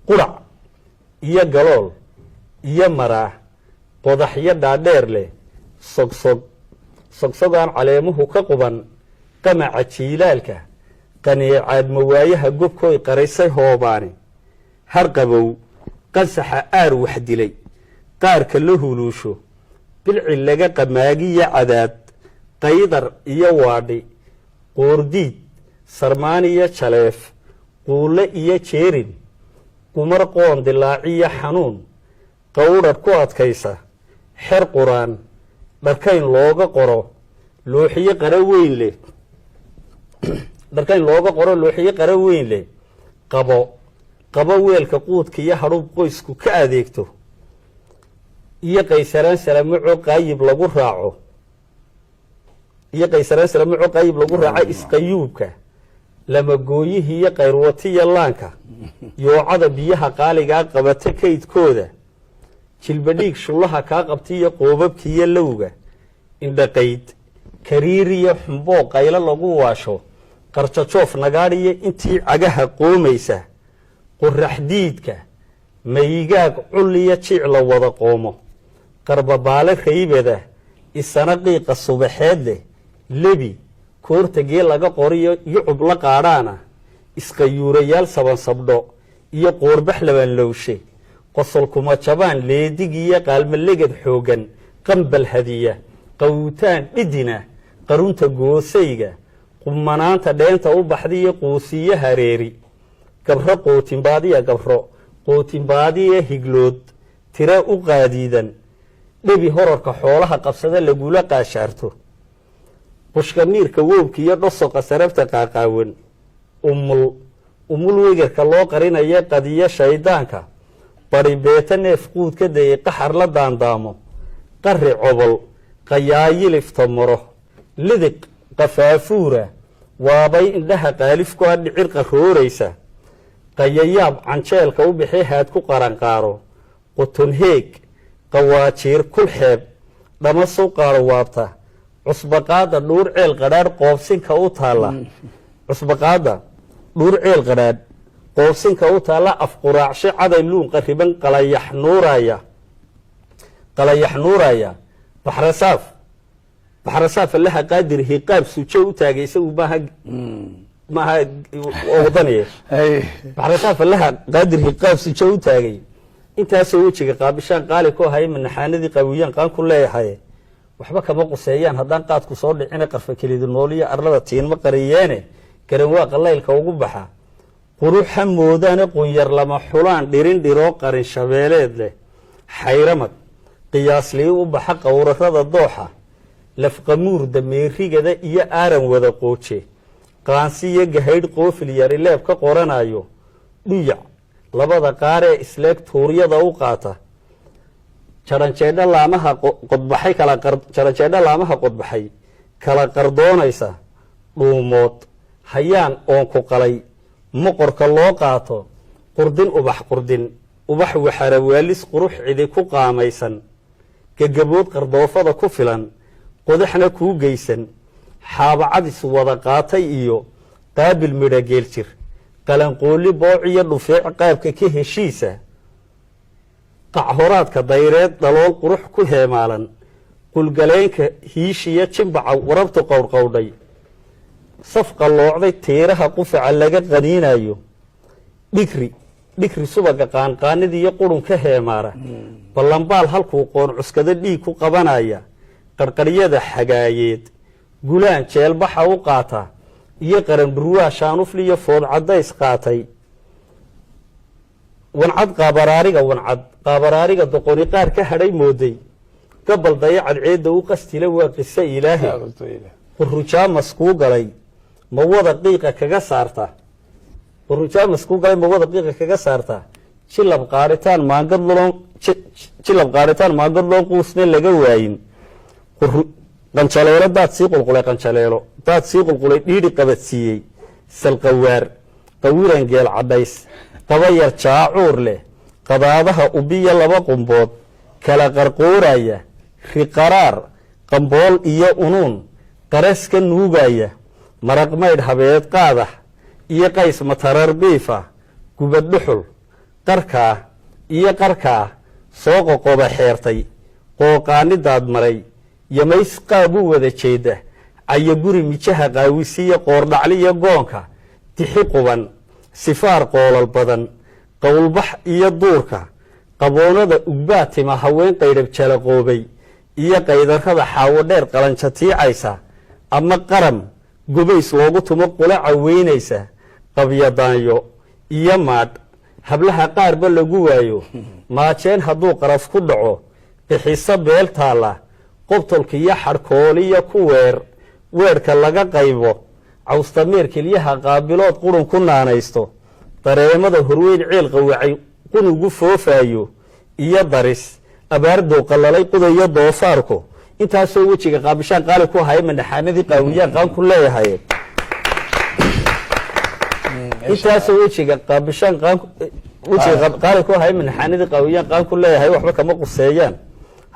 Qurac iyo galool iyo maraa, qodaxyo dhaadheer leh, sogsog sogsogaan caleemuhu ka quban, qamaca jiilaalka, qaneecaad mawaayaha gobkooy qaraysay hoobaani, harqabow, qansaxa aar wax dilay, qaarka la huluusho, bilci laga qamaagiyo cadaad, qaydar iyo waadhi, qoordiid, sarmaan iyo jaleef, quulle iyo jeerin, gumar qoon dilaaciyo xanuun, qawdhadh ku adkaysa, xer quraan, dharkayn looga qoro looxiyo qara weyn leh, dharkayn looga qoro looxiyo qara weyn leh, qabo qabo weelka quudka iyo hadhuub qoysku ka adeegto, iyo qaysaraan salamaco qaayib lagu raaco, iyo qaysaraan salamaco qaayib lagu raaco, isqayuubka lamagooyihii iyo qayrwatiya laanka, yoocada biyaha qaaligaa qabata kaydkooda, jilbadhiig shullaha kaa qabta iyo qoobabkiiyo lowga, indhaqayd kariiriyo xumboo qaylo lagu waasho, qarjajoof nagaadhiyo intii cagaha qoomaysa, qoraxdiidka maygaag culliyo jiic la wada qoomo, qarbabaale raybada isana qiiqa subaxeed leh, lebi koortagee laga qoriyo yucub la qaadhaana, isqayuurayaal sabansabdho iyo qoorbax labanlowshe, qosolkuma jabaan leedig iyo qaalmaleged xooggan, qambal hadiya, qawtaan dhidina, qarunta goosayga, qumanaanta dheenta u baxdiyo quusiyo hareeri, gabro qootimbaadiya, gabro qootimbaadiya higlood tira u qaadiidan, dhebi horarka xoolaha qabsada lagula qaashaarto, qushkamiirka woobka iyo dhosoqa sarabta qaaqaawan, umul umul wegarka loo qarinayo qadiyo shaydaanka, bari beeta neef quud ka dayay qaxar la daandaamo, qari cobol qayaayilifta maro, lidiq qafaafuura, waabay indhaha qaalifku a dhicir qarooraysa, qayayaab canjeelka u bixi haad ku qaranqaaro, qotonheeg qawaajiir kulxeeb dhama suqaaro waabta, cusbaqaada dhuur ceel qadhaadh qoobsinka u taalla, cusbaqaada dhuur ceel qadhaadh qoobsinka u taalla, afquraacshe caday luun qariban, qalayax nuuraya, qalayax nuuraya, baxrasaaf baxrasaaf Allaha qaadir hiqaab sujo u taagay, isagu maaha maaha wadaniye, baxrasaaf Allaha qaadir hiqaab sujo u taagay, intaasoo wejiga qaabishaan qaali ku ahay, manaxaanadii qaawiyaan qaan ku leeyahay, waxba kama quseeyaan haddaan qaadku soo dhicina, qarfa kelida nooliyo arlada tiinma qariyeene, garanwaa qalaylka ugu baxa, quruxa moodaane qunyar lama xulaan, dhirin dhiroo qarin shabeeleed leh, xayramad qiyaaslii u baxa, qowrarada dooxa, lafqamuur dameerigada iyo aaran wada qooje, qaansiyo gahaydh qoofil yari leeb ka qoranayo, dhuyac labada qaar ee isleeg tuuryada u qaata, jaranjeedho laamaha qodbaxay kala, jaranjeedho laamaha qodbaxay kala qardoonaysa, dhuumood hayaan oon ku qalay, moqorka loo qaato, qurdin ubax, qurdin ubax waxarawaalis, qurux cidi ku qaamaysan, gagabood qardoofada ku filan, qodaxna kuu geysan, xaabacadis wada qaatay iyo qaabil midha geeljir, qalanqooli boociyo dhufeec qaabka ka heshiisa, qachoraadka dayreed dhalool qurux ku heemaalan, qulgaleenka hiishiya jimbaca warabtu qowrqowdhay, saf qalloocday tiiraha qufaca laga qaniinayo, dhigri dhigri subaga qaanqaanidiiyo qurun ka heemaara, ballambaal halkuu qoon cuskado dhiig ku qabanaya, qarqaryada xagaayeed gulaan jeelbaxa u qaata, iyo qarandhurwaa shaanufliyo food caddays qaatay, wancad qaabaraariga, wancad qaabaraariga doqoni qaar ka hadhay mooday, gabal dayacad ceedda u qastila, waa qiso ilaahi, qurujaamas kuu galay mawada qiiqa kaga saarta, qurujaamas kuu galay mawada qiiqa kaga saarta, jilab qaaritaan maangad loon, jilab qaaritaan maangad loon quusna laga waayin, qanjaleelo daad sii qulqulay, qanjaleelo daad sii qulqulay dhiidhi qabadsiiyey, salqawaar qawiran geel cadhays, qabayar jaacuur leh, qadaadaha ubiya laba qumbood kala qarqooraya, riqaraar qambool iyo unuun qaras ka nuugaya, maraq maydh habeed qaadah iyo qays matarar biifa, gubad dhuxul Qarkaa iyo qarkaa soo qoqoba xeertay, qooqaanidaad maray, yamays qaab u wada jeeda, cayoguri mijaha qaawisiya, qoordhacliya goonka, dixi quban, sifaar qoolal badan, qowlbax iyo duurka, qaboonada ugbaatima, haween qaydhab jalaqoobay iyo qaydarrada xaawo dheer qalanjatiicaysa, ama qaram gobays loogu tumo qula caweynaysa, qabyadaanyo iyo maadh hablaha qaarba lagu waayo, maajeen hadduu qaraf ku dhaco, bixiso beel taalla, qobtolka iyo xadhkooliya ku weer weedhka laga qaybo, cawstameer kelyaha qaabilood qurun ku naanaysto, dareemada horweyn ceel qawacay qunugu foofaayo, iyo daris abaardow qallalay qudayo doofaarku. Intaasoo wejiga qaabishaan qaali ku haya, manaxaanadii qaawiyaan qaan ku leeyahay. Intaasoo wejiga qaabishaan qaan, wejiga qaali ku haya, manaxaanadii qaawiyaan qaan ku leeyahay, waxba kama quseeyaan.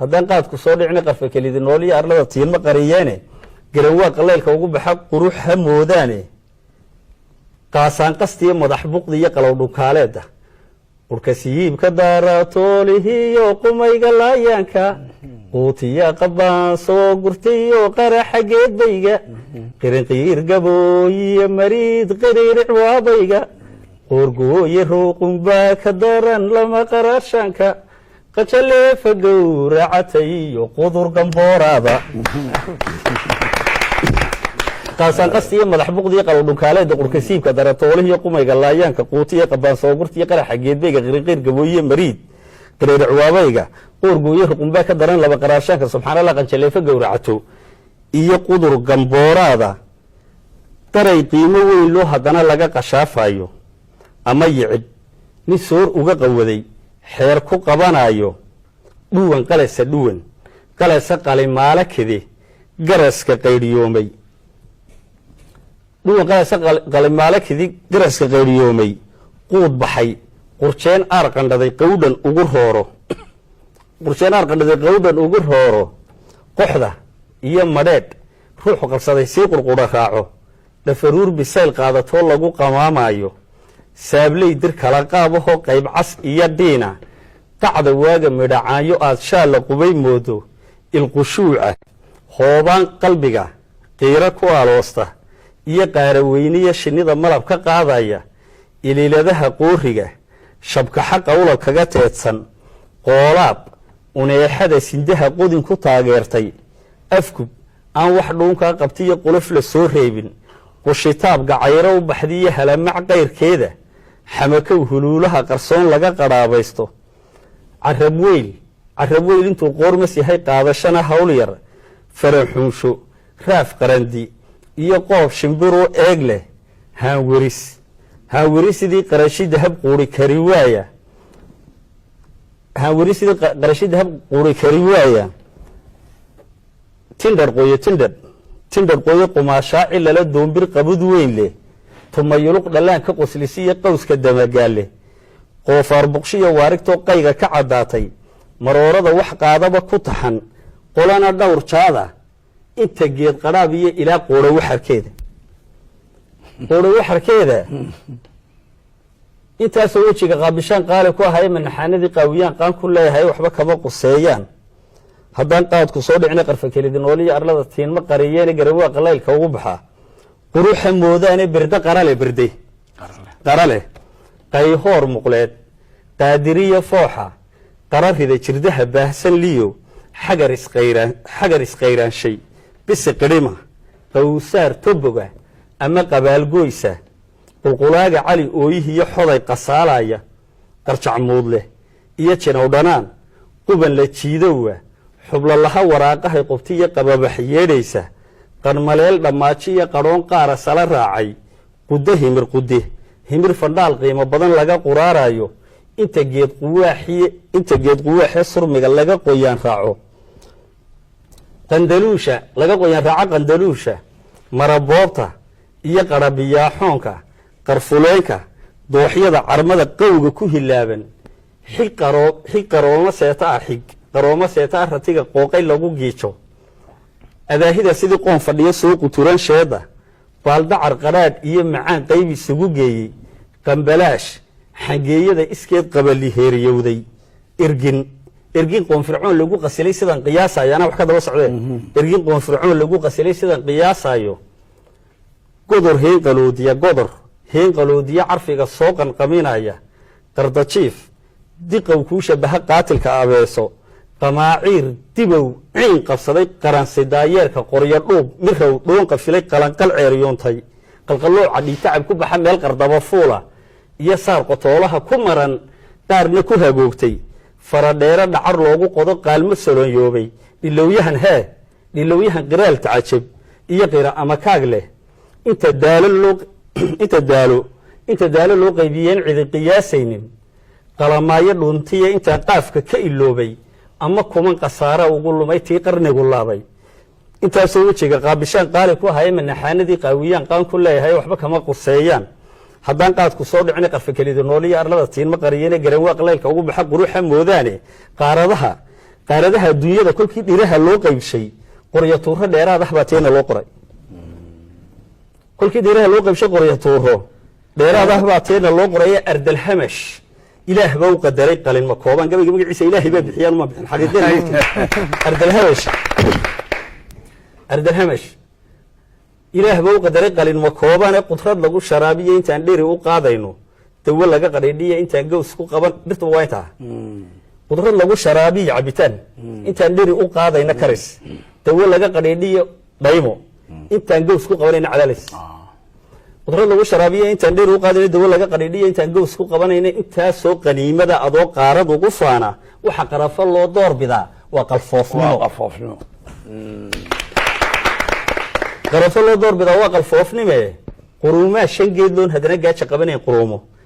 Haddaan qaadku soo dhicni, qarfa kelidi nooliyo arlada tiilma qariyeene, garanwaa qalaylka ugu baxa qurux ha moodaane, qaasaan qastiyo madax buqdi iyo qalow dhunkaaleeda, urkasiyiibka daaratoolihiyo qumayga laayaanka, quutiya qabaan soo gurtayo qaraxa geedbayga, qirinqiir gabooyiyo mariid qiriiric waabayga, qoorgooye ruuqunbaa ka daran lama qaraashaanka, qajaleefa gowracatay iyo qudur gambooraada. Qaasaanqasti iyo madax buqdiyo qalowdhunkaaleeda, qurkasiibka daratoolihiyo qumayga laayaanka, quutiyo qabaan soogurtiyo qaraxa geedbayga, qiriqiir gabooyiye mariid qiriiric waabayga, qoorgooye ruqunbaa ka daran laba qaraashaanka, subxaanallah, qanjaleefa gowracato iyo qudur gambooraada, daray qiimo weyn loo haddana laga qashaafayo, ama yicib nin soor uga qawaday xeer ku qabanayo, dhuwan qalasa, dhuwan qalasa qalimaalo kede garaska qaydhiyoomay, dhuwan qalasa qalimaalo kedi garaska qaydhiyoomay, quud baxay, qurjeen aar qandhaday qawdhan ugu rooro, qurjeen aar qandhaday qawdhan ugu rooro, qoxda iyo madheedh ruuxu qabsaday sii qurqudha raaco, dhafaruur bisayl qaadatoo lagu qamaamayo, saabley dir kala qaabahoo qayb cas iyo dhiina, qacda waaga midhacaanyo aad shaalla qubay moodo, ilqushuuca hoobaan qalbiga qiiro ku aloosta, iyo qaaraweyniya shinnida malab ka qaadaya, iliiladaha qooriga shabkaxa qawla kaga teedsan, qoolaab uneexada sindaha qodin ku taageertay, afgub aan wax dhuunkaa qabtiyo qolof la soo reebin, qushitaab gacayro u baxdiyo halamac qayrkeeda, xamakow huluulaha qarsoon laga qadhaabaysto, carabweyl, carabweyl intuu qoormas yahay qaadashana hawl yar, faraxuunsho raaf qarandi iyo qoob shimbiruu eeg leh, haanweris, haanwerisidii qarashi dahab quuri kari waaya, haanwerisidii qarashi dahab quuri kari waaya, tindhar qoyo, tindhar, tindhar qoyo qumaashaaci lala doombir qabud weyn leh, tumayuluq dhallaan ka qoslisiyo qowska damagaale, qoofaar buqshiyo waarigtoo qayga ka caddaatay, maroorada wax qaadaba ku taxan, qolana dhowr jaada, inta geed qadhaab iyo ilaa qoodho waxarkeeda, qoodho waxarkeeda. Intaasoo wejiga qaabishaan qaali ku ahay, manaxaanadii qaawiyaan qaan ku leeyahay, waxba kama quseeyaan. Haddaan qaadku soo dhicina, qarfa kelidi nooliyo arlada tiinma qariyeene, garawaa qalaylka ugu baxaa quruxa moodaane, berde qarale, berde qarale, qayhoor muqleed, qaadiriya fooxa qararida, jirdaha baahsan liyo xagar isqayraan, xagar isqayraanshay, bisi qidhima, qawsaar toboga ama qabaalgoysa, qulqulaaga cali ooyihiyo xoday qasaalaya, qarjacmuud leh iyo jinowdhanaan, quban la jiidowa, xublolaha waraaqahay qobtiyo qababax yeedhaysa, qanmaleel dhammaajiyo qadhoon qaara sala raacay, qudde himir, qudde himir fandhaal qiimo badan laga quraarayo, inta geed quwaaxiye, inta geed quwaaxee surmiga laga qoyaan raaco, qandaluusha laga qoyaan raaco, qandaluusha maraboobta iyo qarabiyaaxoonka, qarfuleenka dooxyada carmada qowga ku hilaaban, xig qaroo, xig qarooma seeta ah, xig qarooma seeta ah, ratiga qooqay lagu giijo, adaahida sidii qoon fadhiyo soo quturan, sheeda baaldacar qadhaadh iyo macaan qayb isugu geeyey, qambalaash Xangeeyada iskeed qabali heeriyowday, ergin ergin qoonfircoon lagu qasilay sidaan qiyaasayo, anaa wax ka daba socdee, ergin qoonfircoon lagu qasilay sidaan qiyaasayo, godor heen qaloodiya, godor heen qaloodiya carfiga soo qanqaminaya, qardajiif diqow kuu shabaha qaatilka abeeso, qamaaciir dibow ciin qabsaday, qaransi daayeerka, qoryo dhuub mirow dhuun qafilay, qalanqal ceeriyoontay, qalqalooca dhiitacab ku baxa meel qardaba fuula, iyo saar qotoolaha ku maran qaarna ku hagoogtay, faradheero dhacar loogu qodo qaalmo solonyoobay, dhilowyahan hee dhilowyahan qiraal tacajab iyo qira ama kaag leh, inta daalo loo inta daalo loo qaybiyeen cidi qiyaasaynin, qalamaayo dhuntiya intaan qaafka ka iloobay, ama kuman khasaara ugu lumay tii qarnigu laabay, intaasoo wejiga qaabishaan qaali ku haya, manaxaanadii qaawiyaan qaan ku leeyahay, waxba kama quseeyaan haddaan qaadku soo dhicin, qarfa kelida nooliyo arlada tiinma qariyene, garanwaaq leylka ugu baxa quruxa moodaane, qaaradaha adduunyada kolkii dhiraha loo qaybshay, qoryo tuuro dheeraad ah baa teena loo qoray. Kolkii dhiraha loo qaybshay, qoryo tuuro dheeraad ah baa teena loo qoray. Ardalhamash Ilaah baa u qadaray qalin ma kooban. Gabayga magaciisa Ilaahay baa bixiyaan, uma bixin xaqiiqada. Ardalhamash, ardalhamash Ilaah baa u qadaray qalin ma koobane, qudrad lagu sharaabiyo intaan dheri u qaadayno, dawo laga qadhidhiya intaan gaws ku qaban. Dhirta waa intaa qudrad lagu sharaabiyo cabitaan intaan dheri u qaadayno, karis dawo laga qadhidhiyo, dhaymo intaan gaws ku qabanayno, cadaalis qudrad lagu sharaabiyo intaan dheri u qaadayno, dawo laga qadhidhiyo intaan gaws ku qabanayno. Intaasoo qaniimada adoo qaarad ugu faana, waxa qarafo loo door bidaa waa qalfoofnimo. Waa qalfoofnimo. Qarafo loo door bidaa waa qalfoofnime. Quruumaa shan geed loon haddana gaaja qabanayn, quruumo.